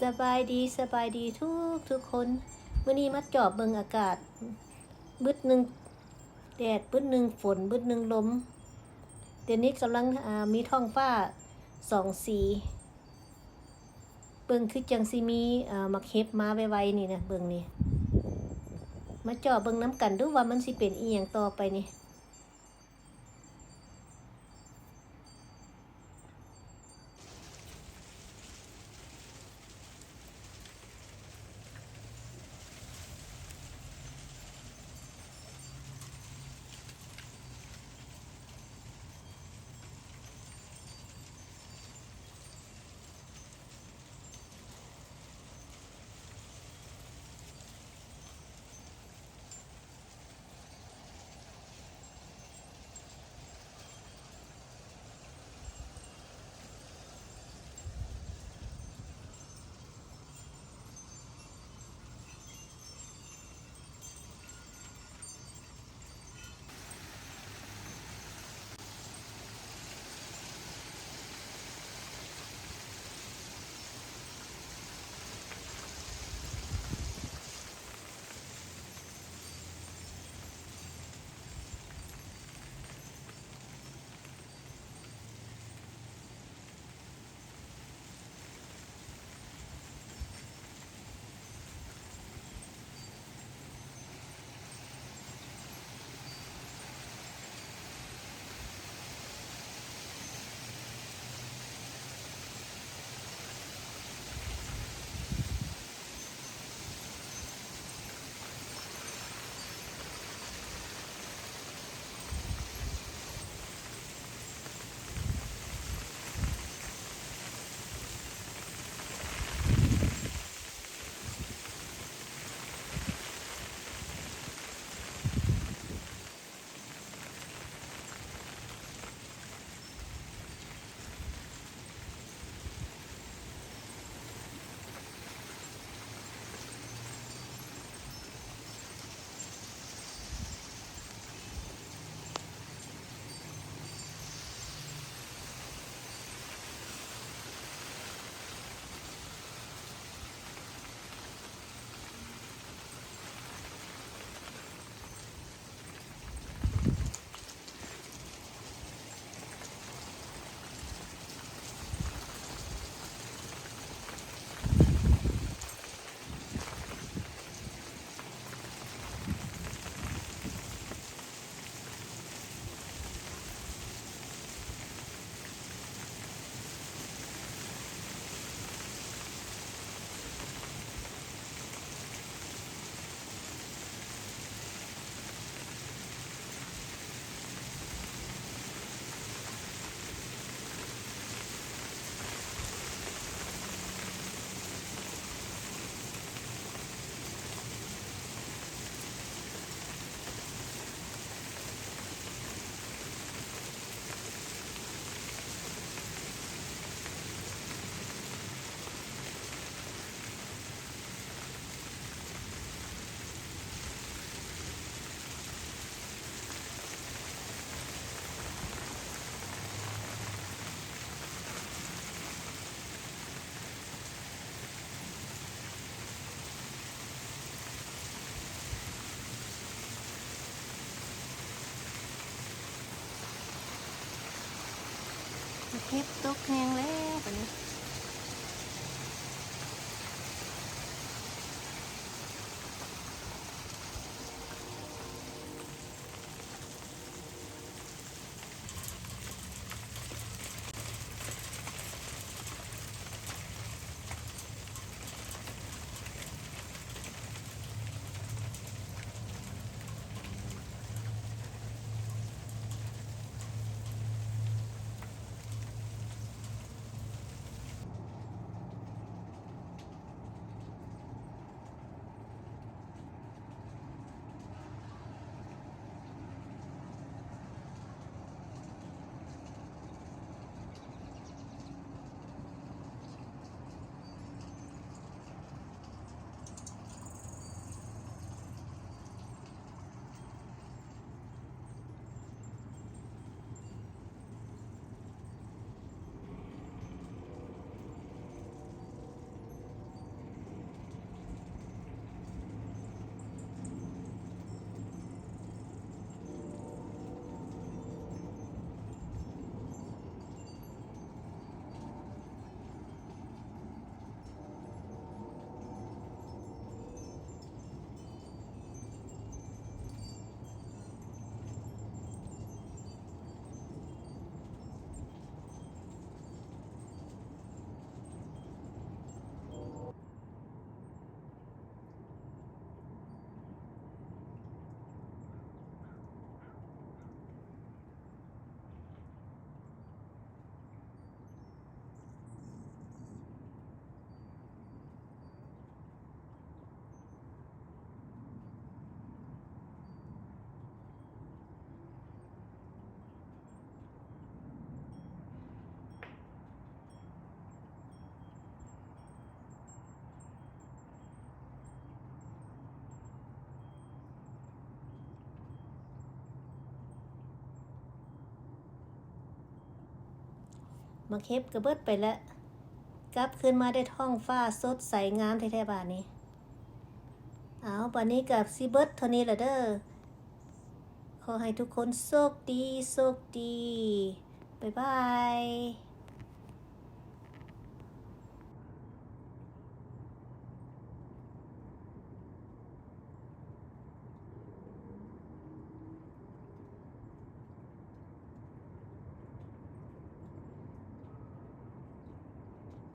ສະບາຍດີ, ສະບາຍດີທຸກໆຄົນ. ມື້ນີ້ມາຈອບເບິ່ງອາກາດ, ບຶດໜຶ່ງແດດ, ບຶດໜຶ່ງຝົນ, ບຶດໜຶ່ງລົມ. ດຽວນີ້ກຳລັງ, ອາ, ມີທ້ອງຟ້າສອງສີ. ເບິ່ງຄືຈັ່ງຊິມີ, ອາ, ໝາກເຫັບມາໄວໆນີ້ນະ, ເບິ່ງນີ້. ມາຈອບເບິ່ງນຳກັນດູວ່າມັນຊິເປັນອີ່ຫຍັງຕໍ່ໄປນີ້. ເຫັບຕົກແຮງແລ້ວບັດນີ້. ເ ໝາກເຫັບກໍເບິດໄປແລ້ວ. ກັບຄືນມາໄດ້ທ້ອງຟ້າສົດໃສງາມແທ້ໆບາດນີ້. ເອົາ ບາດນີ້ກໍຊິເບິດເທົ່ານີ້ລະເດີ. ຂໍໃຫ້ທຸກຄົນໂຊກດີ ໂຊກດີ. ບາຍບາຍ.